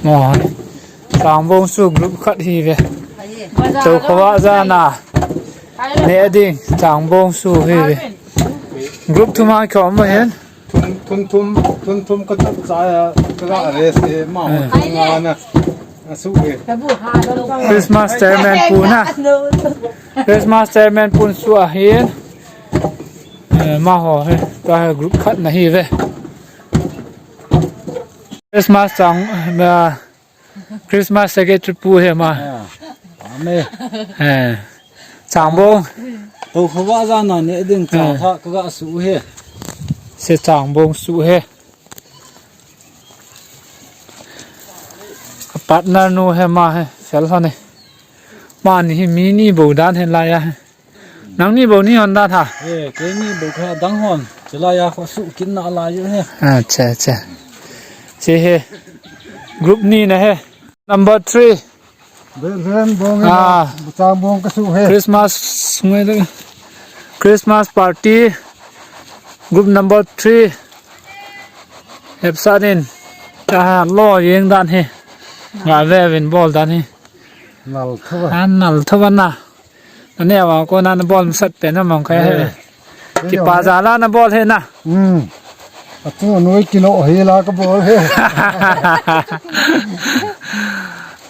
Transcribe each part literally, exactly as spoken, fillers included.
Mo. Changbong su group khat hi ve. Chokhowa jana. Ne ding, Changbong su hi ve. Group thum a kikhom ahin. Thum, thum, thum, thum, thum ka chap cha ya, ka ga arrest e, ma ho. Eh. Thum nga na, a su e. Christmas chairman pu na. Christmas chairman pu su ahin. Eh, ma ho he, ka group khat na hi ve. Christmas chang, eh, Christmas secretary pu hi ma. Ah, ame. Eh. Changbong. Chokhowa jana ne ding cha, eh, tha ka ga su hi. Se Changbong su hi. Ka partner nu hi ma hi, fel ho ni. Mani hi mi ni bou dan hi la ya hi. Nangni bou ni hon dan ha. Eh, keini bou kha dang hon. Chulai a kho su kin na lai u he. Acha, acha. Che he. Group ni na he. Number three. Beren bong. Ah. Changbong ka su he. Christmas ngai le. Christmas party. Group number three. Hepsa din. Ka lo yeng dan he. Nga ve vin bol dan he. Nal thova. An nal thova na. Ane wa ko na na bol masat pe na mong kai he. Eh. Kipa jala na bol he na. Hmm. Atu noi kilo he la ka bol he.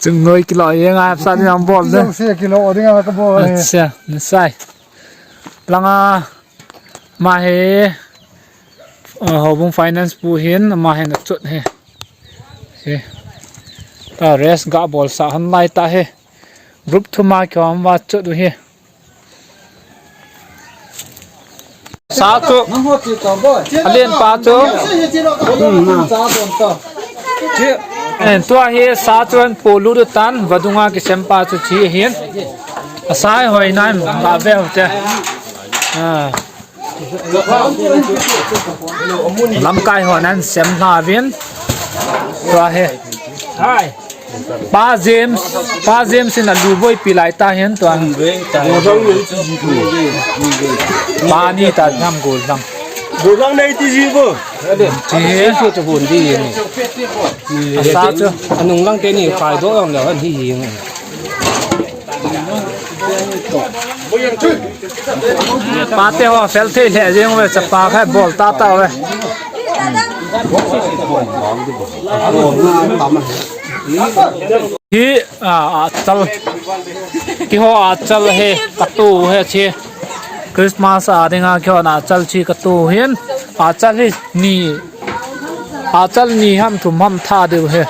Chung noi kilo ye nga sa ni ang bol de. Kilo se kilo ding la ka bol he. Acha, na sai. Langa ma he. Ah, Houbung Finance pu hin, ama hin achot he. He. Ta rest ga bol sa han lai ta he. Group thum a kikhom va chot u he. Sa chu. Alen pa chu. Eh, tua hi sa chu an polu du tan, vadunga kisem pa chu chi hin. Asai hoi nan, ba ve te. Ah. Lamkai hon an sem hla vin. Tua he. Hai. Pa James, Pa James in a lu boipi lai ta hin tua. Pa ni ta nam gol nam. Gol nam nei ti ji bo. Ti he. Asa chu. Anung lang te ni khai do ang le an hi hi. Pate ho fel thei lheh jeng uve, chapa kha bol tata uve. Hi, a, achal. Kiho achal he, katu he chi. Christmas a dinga kiho na achal chi katu hin. Achal hi ni. Achal ni ham thum ham tha diu he.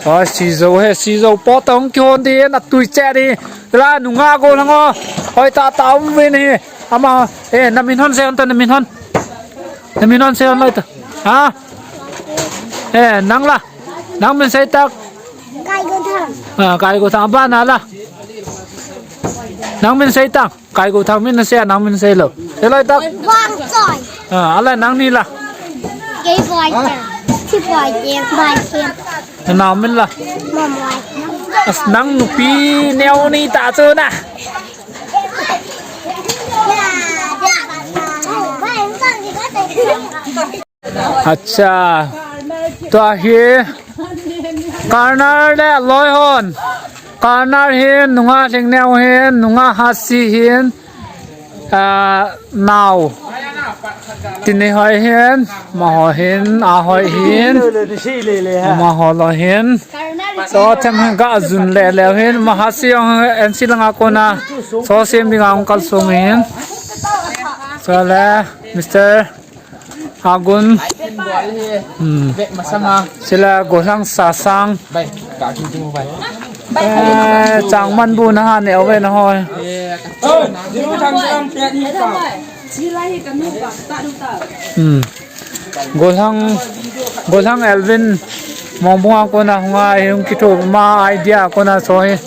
Oi, sijo he, sijo po tong kihon di, na tui che di. La nunga go lang o. Hoi ta ta um vin hi. Ama, eh, na min hon se hon ta, na min hon. Na min hon se hon lai ta. Ha? Eh, nang la. Nang min sei tak. Kai go thang. Ah, kai go thang ba na la. Nang min sei tak. Kai go thang min na se, nang min sei lo. Sei loi tak. Vang choi. Ah, ala nang ni la. Kei boi ta. Chi boi te, boi te. Na nang min la. Mom boi. As nang nupi neo ni ta chu na. Acha. Tua hi. Karnar le loi hon. Karnar hin, nunga Lhingneo hin, nunga Hasi hin. Ah, nao. Tini hoi hin, ma ho hin, a hoi hin. Ma ho lo hin. So, them hin ga jun le le hin, ma Hasi ong en si langa kona. So, sem dinga ong kal sung hin. So, le, Mister Agun. Hmm. Sila Golang Sasang. Eh, chang man bu na ha ne ove na hoi. Hmm. Golang, Golang Elvin. Mong bunga kona hunga hung kitho ma idea kona so hi.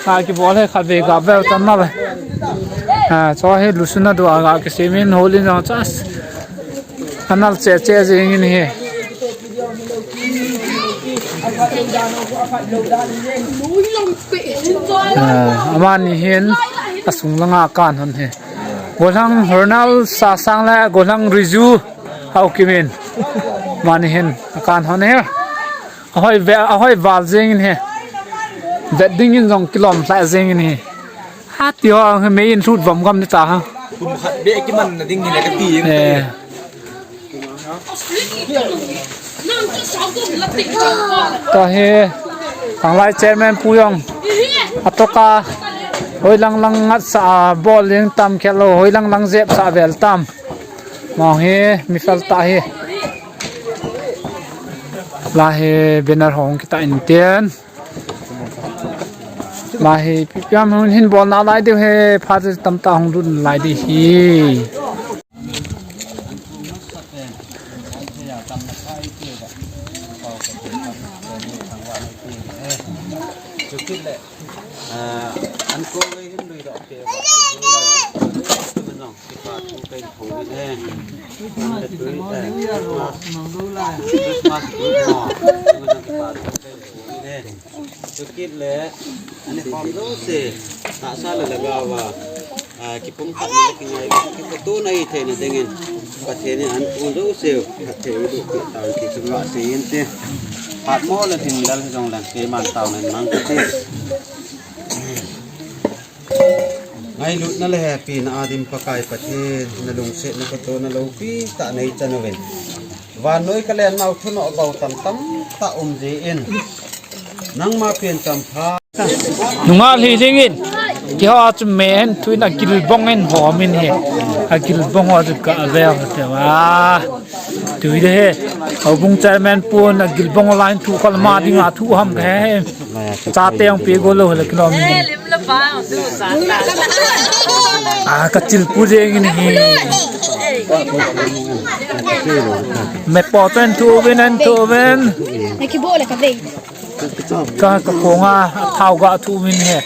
Ha ki bol he khat ve ga ve tan na ve. Ha, so hi lusuna do aga ki simin holin jong chas. Anal che che jing in hi. Ah, amani hin asung langa kan hon hi. Golang Ronald Sasang le Golang Riju Haukimin. Amani hin akan hon hi. Ahoi ve, ahoi val jeng in he. Vet ding in jong kilom lhai jeng in he. Ha ti ho he mei in lhut vom gam ni ta ha. Kum khat be kiman na ding hi le ka ti in. Eh. Ta he, Tanglai chairman pu jong. Atoka, hoi lang lang ngat sa a, bol ling tam khel lo, hoi lang lang jep sa vel tam. Mong he, mi fel ta he. La he, banner hong kita in ten. La he, pi piam hon hin bol na lai diu he, pha tam ta hong lut lai di he. Chukit le, ani khom jouse, tahsa le lhagao a, ah, kipumkhat na le kingai, kipatuna hi theina dingin, Pathen in an pu jouse, Pathen in dukhu tao ti chu kasei in te. Phat mo le tin dal jong lang keiman taona mang kate. Ngailutna le hepina a dim Pakai Pathen, na lungsetna katohna loupi tah nei chan uvin. Vannoi kalen mau thunoh bou tam tam tah um jin. Nangma pen champha. Nunga hli dingin. Keiho a chu me hen thuin a gilbong hen hom in he. A gilbong ho chu ka ve ho te wa. Tui de he. Houbung chairman pun a gilbong line thu kol ma ding a thu ham ka he. Chate jong pe go lo le kilom. A ka chil pu jeng in he. Me po chen thu ven an thu ven. Na ki bo le ka ve. Ka, ka konga thao ga thu min he.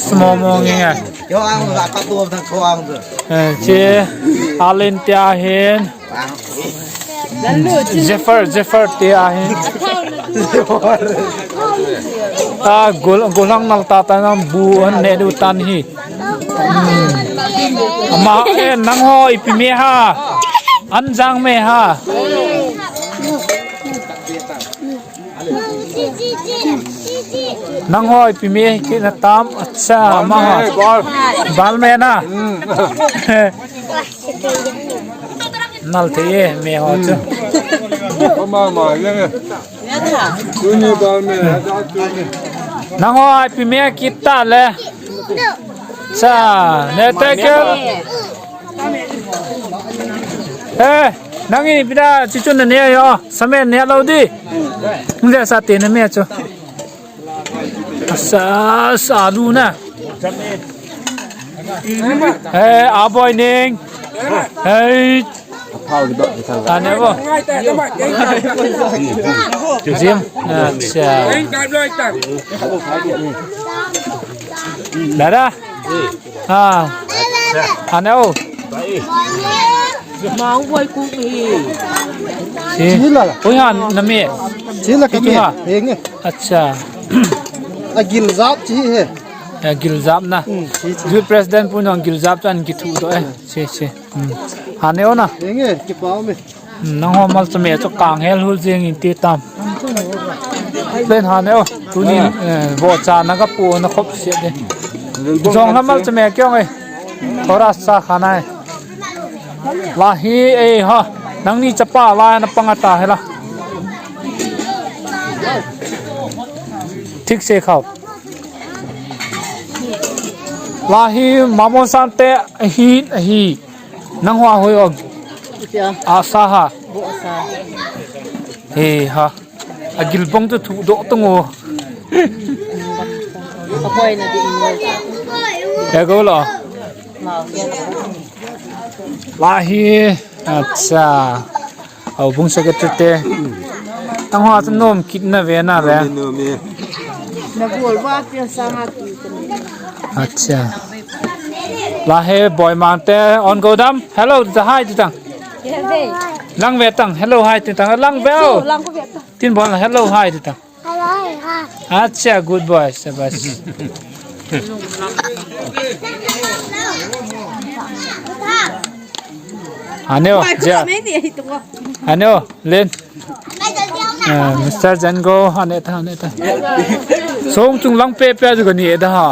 Small mo nge. Yo ang ga ka tu thang ko ang tu. Eh, che Alen tia hin. Jeffer, Jeffer tia hin. Ah, gol, golang nal ta ta na bu an ne du tan hi. Hmm. Ama, eh, nang ho ipi me ha. An jang me ha. Nang ho ipi me kit na tam, acha, ma ho. Bal me na. Nal thei e, me ho chu. Ma ma ye. Tuni bal me, tuni. Nang ho ipi me kit ta le. Cha, ne te ke. Eh, nang ipi da chichun ne yo, samen ne lo di. Nge sa te ne me chu. Sa, sa lu na. Eh, a boy ning. Hey. Ane bo. Jim. Acha. Dada. Ha. Ane o. Mau boi ku hi. Si. Sila. Oi han na me. Sila ka me. Henge. Acha. A gil jap chi he. A gil jap na. Hmm, si, si. Youth president pu nang gil jap chan ki thu do eh. Si, si. Hmm. Hane o na. Henge, ki pau me. Nang ho mal chame chu kang hel hul jeng in ti tam. Len hane o. Tuni, eh, vohcha na ka pu na khop se de. Jong na mal chame kyong e. Thora sa khana e. La hi e ha. Nangni chapa la na panga ta he la. Thik se khao. La hi Mamon Sante hi hi. Nang hua hoi o. Asa ha. He ha. A gilbong tu thu do tung o. Ka poi na di in. He go lo. La hi. Acha. Houbung secretary te. Tang hua tu nom kit na ve na ve. Nom e, nom e. Na bol ba pia sanga ki. Acha. La he boy man te on go dam. Hello, the hi ti tang. Lang ve tang. Hello, hi ti tang. Lang ve o. Lang ko ve tang. Tin bon hello, hi ti tang. Hello, hi. Acha, good boy. Sabas. Aneo, ja. Aneo, len. Ah, Mister Jango, ane ta, ane ta. Song chung lang pe pe ju kani e da ha.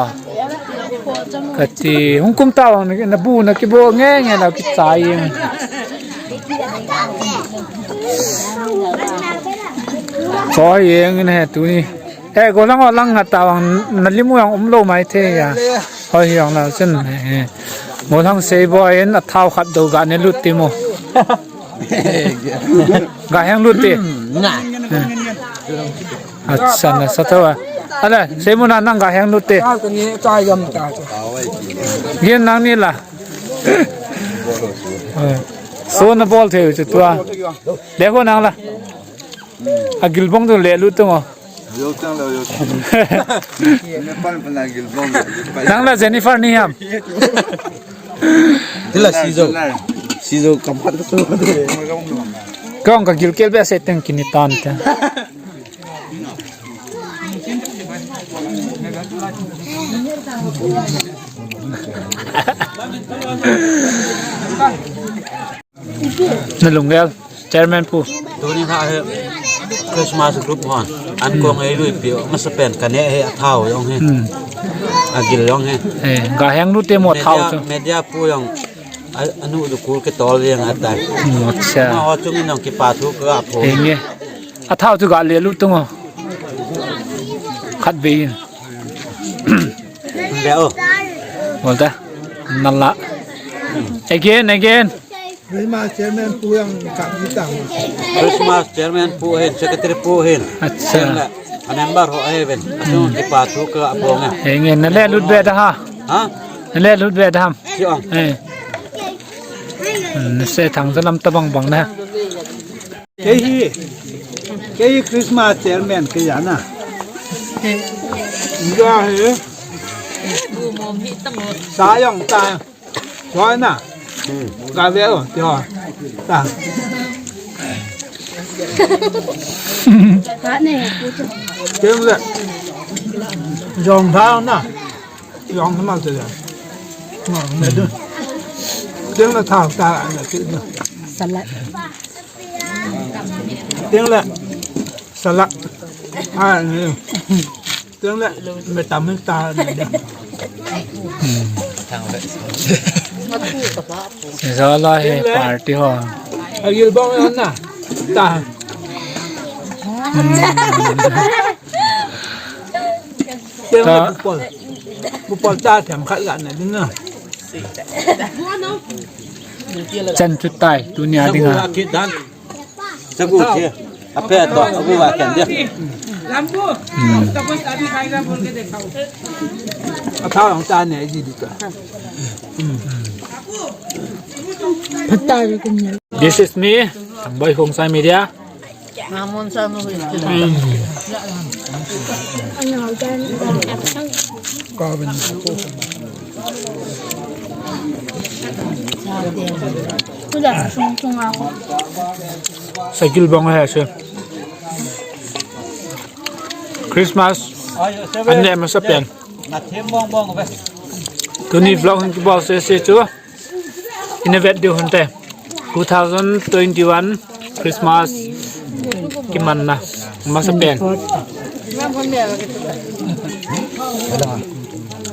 Kati, hung kum ta wang na bu na kibo nge nge la ki chai. Ko yeng ne tu ni. Eh, go lang, go lang, nga ta wang, na limu yang um lo mai the ya. Hoi yang la chen, eh. Go lang sei bo en a thau khat do ga ne lut ti mo. Ga heng lut ti. Na. Acha na sa thawa. Ala, sei mo na nang ga heng lut ti. Ka ni ta yam ta. Gen nang ni la. Eh. So na bol the chu tua. Dekho nang la. A gilbong tu le lut tu mo. Yo chang lo, yo chang. Nepal pana gilbong. Nang la Jennifer ni ham. Dila sizo. Sizo kampat tu. Kong ka gilkel be se teng kini tan ta. Na lunggel, Chairman pu. Tuni kha hi Christmas group hon. An kong ei lui pi, masa pen ka ne hi a thau jong hi. Hmm. A gil jong hi. Eh, ga heng nu te mo thau chu. Media pu jong, a, anu du kul ke tol jeng a tai. Hmm, acha. Ma ho chung in jong kipa thu ka pho. Henge. A thau chu ga le lu tung o. Khat ve in. Be o. Bol ta. Nala. Again, again. Christmas chairman pu jong kap ji tang. Christmas chairman pu hin, secretary pu hin. Acha. Hin la, a member ho ahi ven. Asu kipa thu ka apong e. Henge, na le lut be da ha. Ha? Na le lut be da ham. Si ong. Eh. Hmm, se thang sa lam ta bang bang na. Kei hi, kei hi Christmas chairman kei a na. Ga hi. Sa jong ta. Choi na. Hmm. Ga ve o, choi. Ta. Teng le. Jong thao na. Jong thao ma te le. Ma, me du. Teng le thao ta na ti na. Salad. Teng le. Salad. A, ni. Teng le, me tam ta ni. Zola he party ho. A gilbong na. Ta. Teng le bupol. Bupol ta them khat la na ding na. Chan chu tai, tunia ding a. Sagu che. Ape to, abu wa kan dia. Lambu. Hmm. Tapos abhi khayega bol ke dekho. Athao jong ta ne ji di ta. Hmm. This is me, Thangboi Khongsai Media. Ngamon sa mo. Hmm. Ka ben. Sa gilbong he se. Christmas an ne masa pen. Tuni vlog hin kibol sese chu. Ina vet diu hinte. Two thousand twenty-one Christmas kimanna masa pen.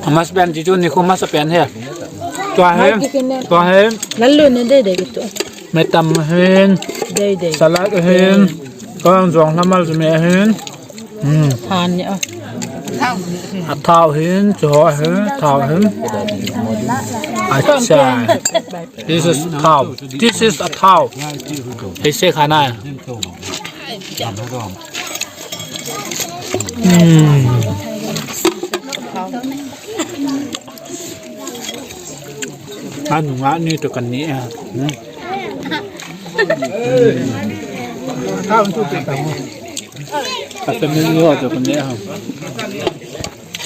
Masa pen ji chu nikho masa pen he. Tua he. Tua he. Lalu ne dei dei gitu. Metam hin. Dei dei. Salad hin. Kong jong lamal me hin. Hmm. Than ni a. Athao hin, chu ho hin, thao hin. Acha. This is thao. This is athao. Ei se khana. Hmm. Anu nga ni to kan ni a. Hmm. Thao tu tu ta. Ka family ho to kan ni a.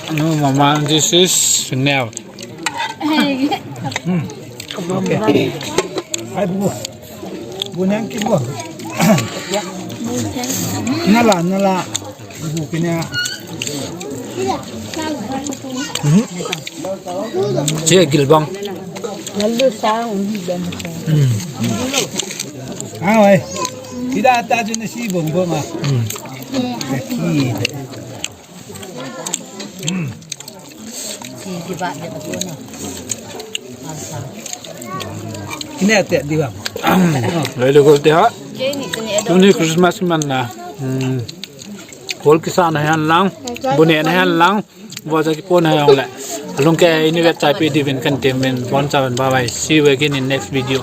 No, mama, this is Chanel. Hmm. Okay. Ai bu. Bu nang ki bu. Nala, nala. Bu ki na. Hmm. Che gilbong. Lalu sang, um, dan sang. Hmm. Ah, oi. Ida ta chu na si bong bong a. Ki. Si kibat de ko na. Alsa. Kine te di bang. Loi le gol te ha. Kei ni tuni edo. Tuni Christmas man na. Hol kisa na han lang. Bune na han lang. Bo ja ki pon ha yong le. Lung ke ini vet chai pi di vin kan tem vin bon cha vin bye bye. See you again in next video.